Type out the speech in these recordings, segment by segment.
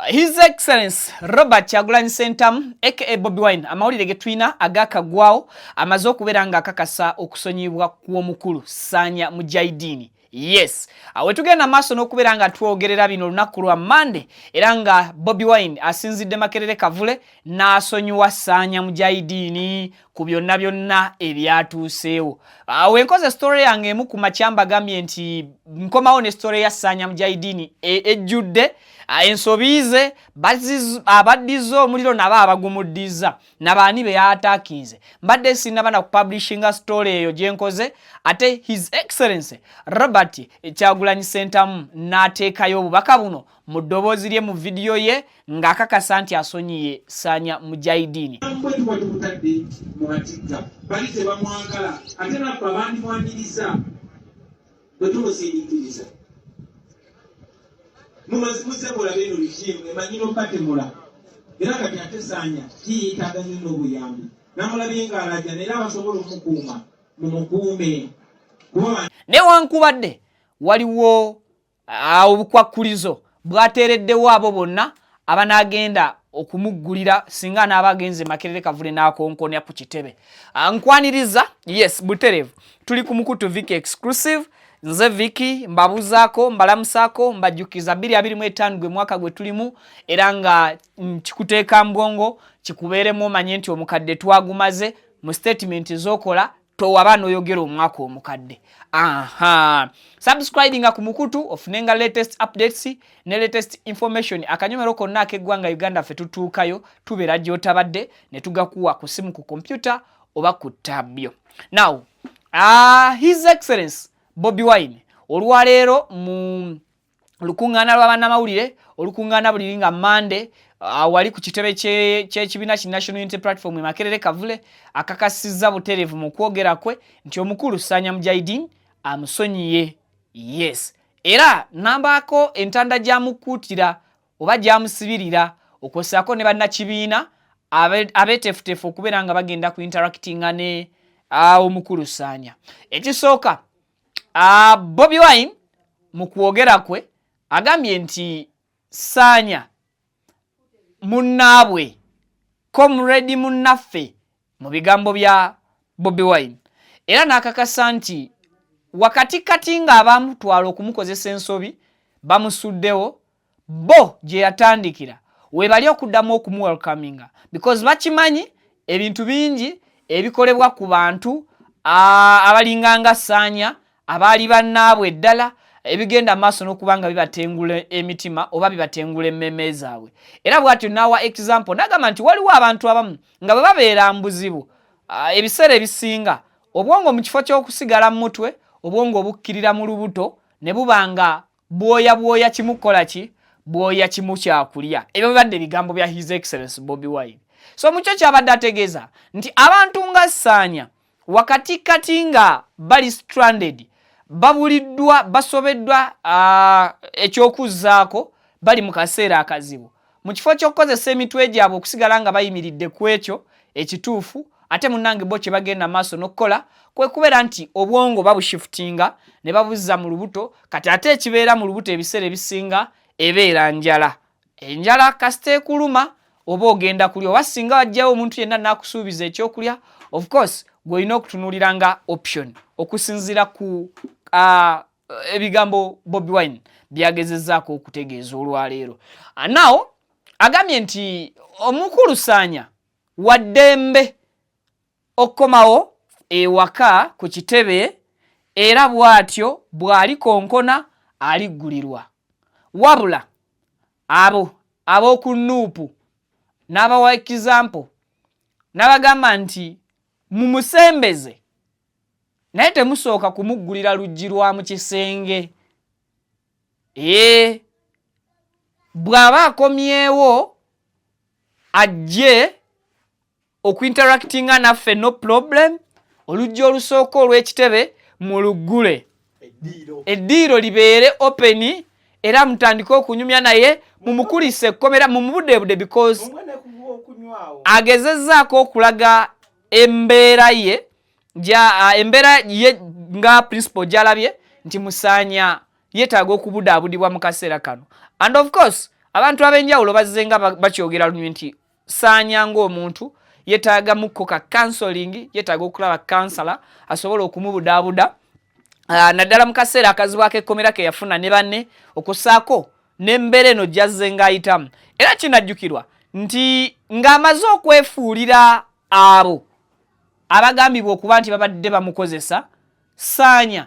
His Excellence Robert Kyagulanyi Ssentamu aka Bobi Wine, amawulire ge tulina agakagwawo, amaze okubeera ng'akakasa okusonyiyibwa kw'omukulu Saanya Mujahidini. Yes, we tugenda maaso n'okubeera nga twogerera bino olunaku lwa Mande, era nga Bobi Wine asinzidde Makerere Kavule n'asonyiwa Saanya Mujahidini ku byonna byonna ebyatuuseewo. Wenkoze story yange emu ku makya, mbagambye nti nkomawo ne story ya Saanya Mujahidini ejjudde ensobi ze, abaddiza omuliro nabo abagumuddiza nabaani be yatakinze. Mbadde sinaba na kupublishinga story eyo gyenkoze, ate His Excellence Robert Kyagulanyi Sentamu n'ateekayo obubaka buno mu ddoboozi lye mu vidiyo ye ng'akakasa nti asonyiye Saanya Mujahidini. Bwe tuba tumutadde mu matigga, bali tebamwagala, ate naffe abandimwaniriza bwe tumusindiikiriza. Muze mulabe eno regime emanyi n'obatemula. Era kati ate Saanya kiyeetaaga nnyo n'obuyambi. Namulabye ng'alaja, naye abasobola omukuuma mumukuume, kuba Newankubadde waliwo obukwakkulizo bwateereddewo abo bonna abanaagenda okumuggulira singa anaaba agenze Makerere Kavule n'akonkonya ku kitebe. Nkwaniriza, yes, butereevu tuli ku mukutu Viki Exclusive. Nze Viki, mbabuzaako, mbalamusaako, mbajjukiza 2025 gwe mwaka gwe tulimu, era nga kikuteeka mbwongo kikubeeremu omanye nti omukadde twagumaze. Mu statement z'okola towaba n'oyogera omwaka omukadde. Aha, subscribinga ku mukutu ofunenga latest updates ne latest information. Akanyomero konna ak'eggwanga Uganda, ffe tutuukayo, tubeera gy'otabadde ne tugakuwa ku simu, ku kompyuta oba ku tabyo. Now, His Excellence Bobi Wine olwaleero mu lukuŋŋaana lw'abannamawulire, olukuŋŋaana buli nga Mande, wali ku kitebe ky'ekibiina ki National Unity Platform e Makerere Kavule, akakasizza butereevu mu kwogera kwe nti omukulu Saanya Mujahidin amusonyiye. Yes, era nambaako entanda gy'amukuutira oba gy'amusibirira okwosaako ne bannakibiina abeeteefuteefu okubeera nga bagenda ku interactinga ne omukulu Saanya. Ekisooka, Bobi Wine mu kwogera kwe agambye nti Saanya munnaabwe, comrade munnaffe, mu bigambo bya Bobi Wine, era n'akakasa nti wakati kati ng'abamutwala okumukozesa ensobi bamusuddewo, bo gye yatandikira webali okuddamu okumuwelcominga, because bakimanyi ebintu bingi ebikolebwa ku bantu abalinganga Saanya, abaali bannaabwe ddala, ebigenda maaso n'okuba nga bibatengula emitima oba bibatengula emmeeme zaabwe. Era bw'atyo n'awa example n'agamba nti waliwo abantu abamu nga bwe babeera mu buzibu, ebiseera ebisinga obwongo mu kifo ky'okusigala mu mutwe, obwongo obukkirira mu lubuto ne buba nga bwoya bwoya kimu kukola ki, bwoya kimu kyakulya. Ebyo bibadde ebigambo bya His Excellence Bobi Wine. So mukyo kyabadde ategeeza nti abantu nga Saanya wakati kati nga bali stranded, babuliddwa, basobeddwa ekyokuzzaako, bali mu kaseera akazibu, mu kifo ky'okukozesa emitwe gyabwe okusigala nga bayimiridde ku ekyo ekituufu, ate munnange bo kye bagenda maaso n'okukola kwe kubeera nti obwongo babushiftinga ne babuzza mu lubuto. Kati ate ekibeera mu lubuto ebiseera ebisinga ebeera njala. Enjala kasita ekuluma oba ogenda kulya, oba singa wajjawo omuntu yenna n'akusuubiza ekyokulya, of course gw'olina okutunuulira nga option, okusinziira ku ebigambo Bobi Wine byagezezzaako okutegeeza olwaleero. Now agambye nti omukulu Saanya waddembe okukomawo ewaka ku kitebe, era bw'atyo bw'ali konkona aliggulirwa. Wabula abo ab'oku NUP n'abawa example n'abagamba nti mumusembeze, naye temusooka kumuggulira luggi lwa mu kisenge. Ee, bw'aba akomyewo ajje okuinteractinga naffe, no problem. Oluggi olusooka olw'ekitebe muluggule, eddiiro libeere open, era mutandike okunyumya naye, mumukulise ekkomera, mumubuddeebudde, because agezezzaako okulaga embeera ye, embeera ye nga principal gyalabye nti Musaanya yeetaaga okubudaabudibwa mu kaseera kano. And of course Abantu ab'enjawulo bazze nga bakyogera lunywi nti Saanya ng'omuntu yetaagamuko ka counseling, yetaaga okulaba kansala asobola okumubudaabuda, naddala mu kaseera akazibu ak'ekkomera ke yafuna ne banne, okusaako n'embeera eno gy'azze ng'ayitamu. Era kinajjukirwa nti ng'amaze okwefuulira abo abagambibwa okuba nti babadde bamukozesa, Saanya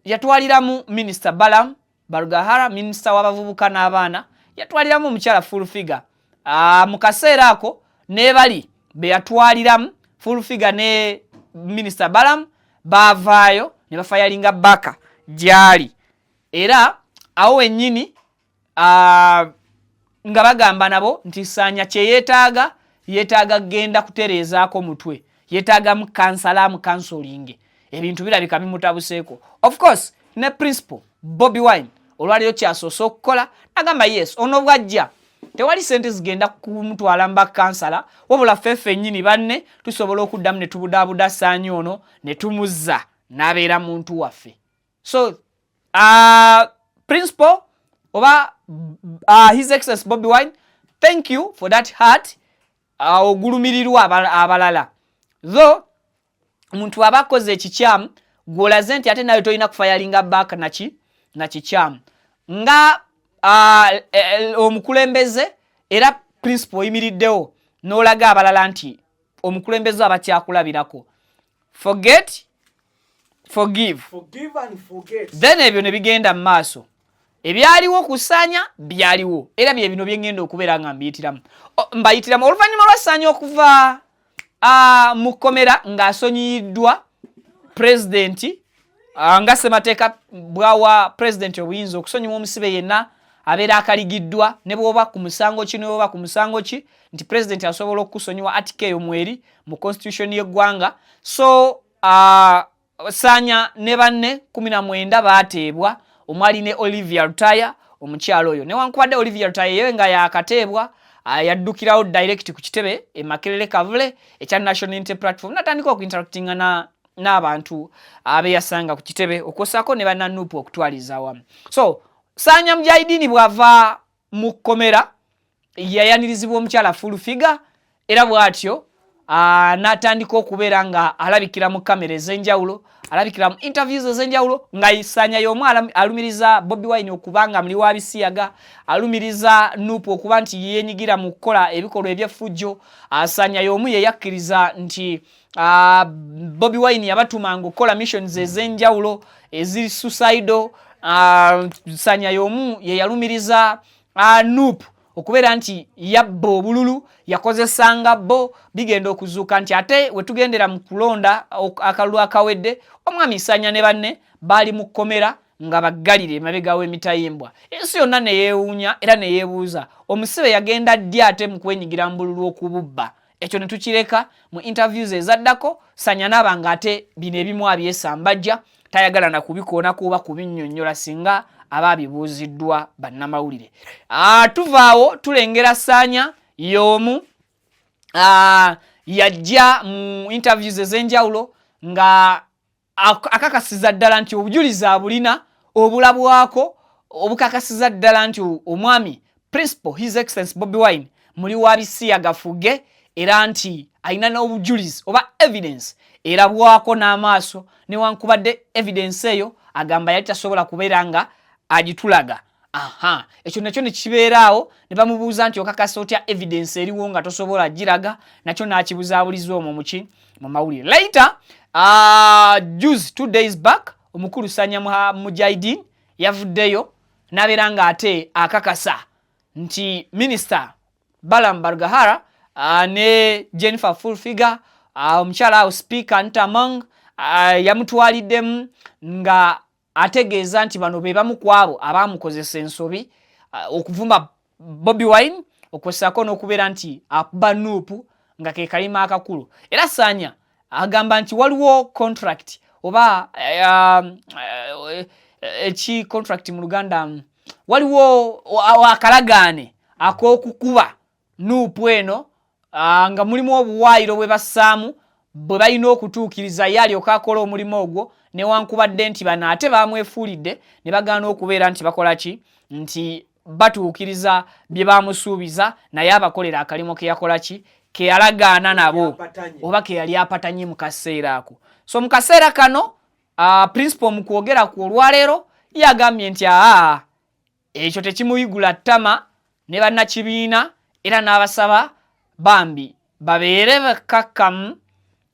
yatwaliramu Minisita Balaam Barugahara, minisita w'abavubuka n'abaana, yatwaliramu omukyala Full Figure. Mu kaseera ako nebali be yatwaliramu Full Figure ne Minisita Balaam baavaayo ne bafayalinga baka gyali, era awo wennyini nga bagamba nabo nti Saanya kyeyeetaaga, yeetaaga kugenda kutereezaako mutwe, yeetaagamu kansala mu counseling, ebintu birabika bimutabuseeko. Of course ne Principal Bobi Wine olwaleero kyasoose okukola nagamba, yes, ono bwajja tewali sente zigenda kumutwala mba kansala, wabula ffe ffennyini banne tusobola okuddamu ne tubudaabuda Saanya ono ne tumuzza n'abeera muntu waffe. So Principal oba His Excellence Bobi Wine, thank you for that heart ogulumirirwa abalala. Though omuntu aba akoze ekikyamu, gw'olaze nti ate nawe tolina kufayalinga back naki nakikyamu nga omukulembeze, era Principal oyimiriddewo n'olaga abalala nti omukulembeze aba kyakulabirako. Forget, forgive. Forgive and forget. Then ebyo ne bigenda mu maaso. Ebyaliwo okusaanya byaliwo, era bye bino byengenda okubeera nga mbiyitiramu, mbayitiramu oluvannyuma lwa Saanya okuva mu kkomera ng'asonyiyiddwa pulezidenti, nga ssemateeka bwawa pulezidenti obuyinza okusonyiwa omusibe yenna abeera akaligiddwa, ne bw'oba ku musango ki, ne bw'oba ku musango ki, nti pulezidenti asobola okukusonyiwa. Article eyo mweri mu constitution y'eggwanga. So Saanya ne banne 19 baateebwa, omwali ne Olivia Lutaya, omukyalo oyo. Newankubadde Olivia Lutaya yewe nga yakateebwa, yaddukirawo direct ku kitebe e Makerere Kavule ekya National Unity Platform, natandika okuinteractinga n'abantu abeyasanga ku kitebe, okwosaako ne bannanuupu okutwaliza awamu. So Saanya Mujahidini bw'ava mu kkomera yayanirizibwa omukyala Full Figure, era bw'atyo n'atandika okubeera nga alabikira mu kamera ez'enjawulo, alabikira mu interviews ez'enjawulo, nga Saanya y'omu alumiriza Bobi Wine okuba nga muli wa bisiyaga, alumiriza NUP okuba nti yeenyigira mu kukola ebikolwa eby'effujjo. Saanya y'omu ye yakkiriza nti Bobi Wine yabatumanga okukola missions ez'enjawulo eziri suicidal. Saanya y'omu ye yalumiriza NUP okubeera nti yabba obululu, yakozesanga bo. Bigenda okuzuuka nti ate wetugendera mu kulonda akalulu akawedde, omwami Saanya ne banne baali mu kkomera nga baggalire emabega w'emitayimbwa. Ensi yonna neyeewuunya era neyeebuuza, omusibe yagenda ddi ate mu kwenyigira mu bululu okububba? Ekyo ne tukireka. Mu interviews ezaddako, Saanya naaba nga ate bino ebimu abyesambajja, tayagala na kubikoonako oba kubinnyonnyola singa aba abibuuziddwa bannamawulire. Tuvaawo tulengera Saanya y'omu yajja mu interviews ez'enjawulo nga akakasiza ddala nti obujulizi abulina obulabwako obukakasiza ddala nti omwami Principal His Excellence Bobi Wine muli wa bisiyaga fuge, era nti alina n'obujulizi oba evidence erabwako n'amaaso, newankubadde evidence eyo agamba yali tasobola kubeera nga agitulaga. Aha, ekyo nakyo ne kibeeraawo, ne bamubuuza nti okakasa otya evidence eriwo nga tosobola giraga? Nakyo n'akibuzaabuliza omwo muki mu mawulire. Later, just 2 days back, omukulu Saanya Mujahidin yavuddeyo n'abeera ng'ate akakasa nti Minisita Balaam Barugahara ne Jennifer Full Figure, omukyala awo Speaker Anita Among yamutwaliddemu nga ategeeza nti bano be bamu ku abo abaamukozesa ensobi okuvuma Bobi Wine, okwessaako n'okubeera nti akuba NUP nga ke kalima akakulu. Era Saanya agamba nti waliwo contract oba eki contract mu Luganda, waliwo akalagaane ak'okukuba NUP eno, nga mulimu obuwaayiro bwe bassaamu bwe balina okutuukiriza ye alyoka akola omulimu ogwo, newankubadde nti bano ate bamwefuulidde ne bagaana okubeera nti bakola ki nti batuukiriza bye bamusuubiza, naye abakolera akalimu ke yakola ki, ke yalagaana nabo oba ke yali apatanye mu kaseera ako. So mu kaseera kano principal mu kwogera ku olwaleero yagambye nti aa, ekyo tekimuyigula ttama ne bannakibiina, era n'abasaba bambi babeere bakkakkamu,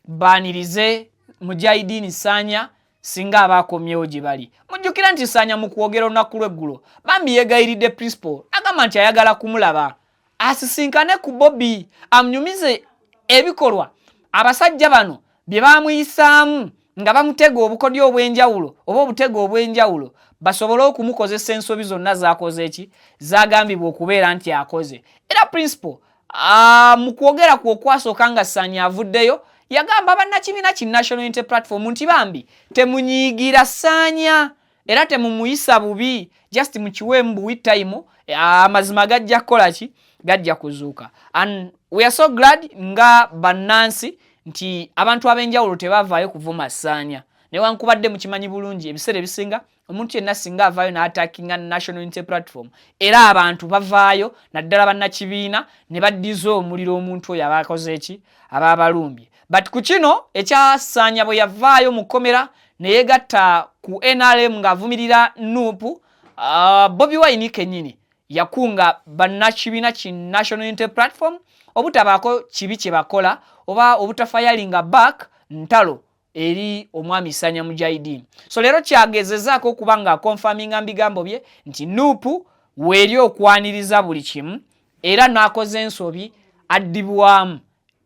baanirize Mujahidiini Saanya singa aba akomyewo gye bali. Mujjukira nti Saanya mu kwogera olunaku lw'eggulo bambi yeegayiridde principal, agamba nti ayagala kumulaba, asisinkane ku Bobi, amunyumize ebikolwa abasajja bano bye bamuyisaamu nga bamutega obukodyo obw'enjawulo oba obutego obw'enjawulo, basobole okumukozesa ensobi zonna z'akoze ki, zagambibwa okubeera nti akoze. Era principal mu kwogera kwe okwasooka nga Saanya avuddeyo, yagamba bannakibiina ki National Unity Platform nti bambi temunyiigira Saanya era temumuyisa bubi, just mukiweemu buwi time, amazima gajja kukola ki, gajja kuzuuka. And we are so glad nga bannansi nti abantu ab'enjawulo tebavaayo kuvuma Saanya, newankubadde mukimanyi bulungi ebiseera ebisinga omuntu yenna singa avaayo n'attackinga National Unity Platform, era abantu bavaayo, naddala bannakibiina, ne baddiza omuliro omuntu oyo abakoze eki, aba abalumbye. But ku kino ekya Saanya, bwe yavaayo mu kkomera ne yeegatta ku NRM ng'avumirira NUP, Bobi Wine kennyini yakunga bannakibiina ki National Unity Platform obutabaako kibi kye bakola oba obutafiringa back ntalo eri omwami Saanya Mujahideen. So leero kyagezezaako okuba nga aconfirminga mu bigambo bye nti NUP weeri okwaniriza buli kimu, era n'akoze ensobi addibwamu,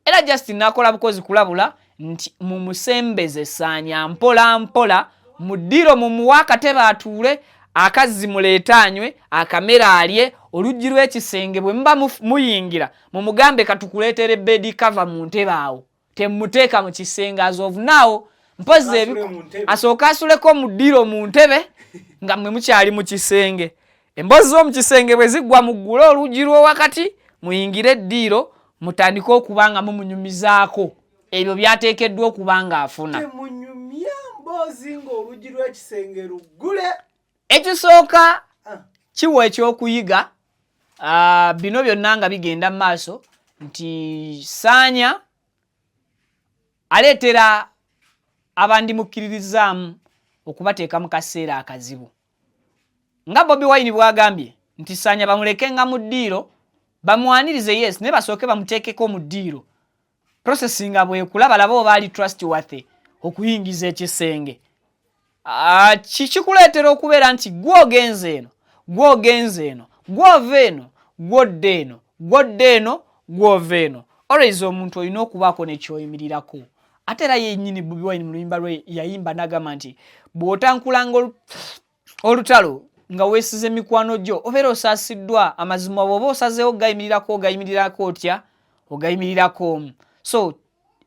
era just n'akola bukozi kulabula nti mumusembeze Saanya mpola mpola mu ddiro, mumuwe akatebe atuule, akazzi muleete anywe, akamere alye. Oluggi lw'ekisenge bwe muba muyingira, mumugambe katukuleetere bed cover mu ntebe awo, temuteeka mu kisenge as of now. Mpozi asooke asuleko mu ddiro mu ntebe nga mmwe mukyali mu kisenge. Emboozi z'omu kisenge bwe ziggwa, muggule oluggi lw'owakati, muyingire eddiiro, mutandike okuba nga mumunyumizaako ebyo byateekeddwa okuba nga afuna. Temunyumya mboozi ng'oluggi lw'ekisenge luggule. Ekisooka kiwa ekyokuyiga, bino byonna nga bigenda mu maaso nti Saanya aleetera abandimukkiririzaamu okubateeka mu kaseera akazibu, nga Bobi Wine bw'agambye nti Saanya bamulekenga mu ddiiro, bamwanirize, yes, naye basooke bamuteekeko mu ddiiro, processing nga bwekula balaba oba ali trustworthy okuyingiza ekisenge. Kikuleetera okubeera nti gwogenze eno, gwogenze eno, gwova eno, gwodda eno, gwodda eno, gwova eno. Always omuntu olina okubaako nekyoyimirirako. Ate era yennyini Bobi Wine mu luyimba lwe yayimba n'agamba nti bw'otankulanga olutalo nga weesize mikwano gyo, obeera osaasiddwa. Amazima bw'oba osazeewo ogayimirirako, ogayimirirako otya? Ogayimirirako omu. So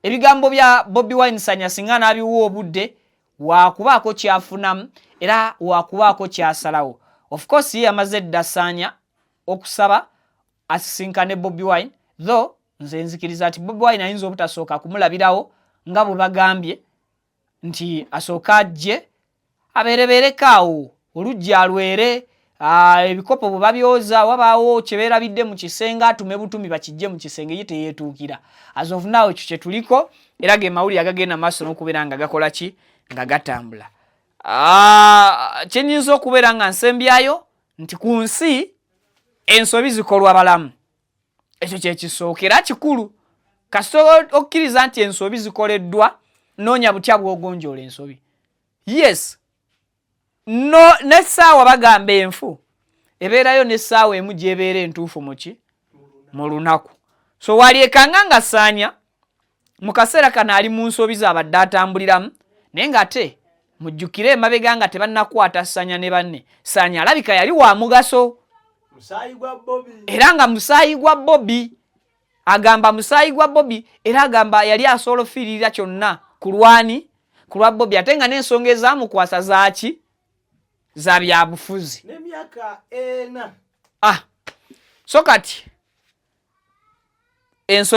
ebigambo bya Bobi Wine, Saanya singa n'abiwa obudde, wakubaako kyafunamu era wakubaako kyasalawo. Of course ye yamaze dda Saanya okusaba asisinkane Bobi Wine, though nze nzikiriza nti Bobi Wine ayinza obutasooka kumulabirawo nga bwe bagambye nti asooke ajje abeerebeereko awo, oluggi alwere, ebikopo bwe babyoza wabaawo kye beerabidde mu kisenge, atume butumi bakijje mu kisenge, ye teyeetuukira. As of now ekyo kye tuliko, era ge mawulire agagenda maaso n'okubeera nga gakola ki, nga gatambula. Kyenyinza okubeera nga nsembyayo nti ku nsi ensobi zikolwa balamu, ekyo kyekisooka era kikulu. Kasita okkiriza nti ensobi zikoleddwa, noonya butya bw'ogonjoola ensobi. Yes, no, n'essaawa bagamba enfu ebeerayo n'essaawa emu gy'ebeera entuufu muki mu lunaku. So walyekanga nga Saanya mu kaseera kano ali mu nsobi z'abadde atambuliramu, naye ng'ate mujjukire emabega nga tebannakwata Saanya ne banne, Saanya alabika yali wa mugaso. Musaayi gwa Bobi. Era nga musaayi gwa Bobi, agamba musaayi gwa Bobi, era agamba yali asobola ofiiririra kyonna ku lwani, ku lwa Bobi, ate nga n'ensonga ezaamukwasa zaaki, za byabufuzi. N'emyaka 4. Ah, so kati enso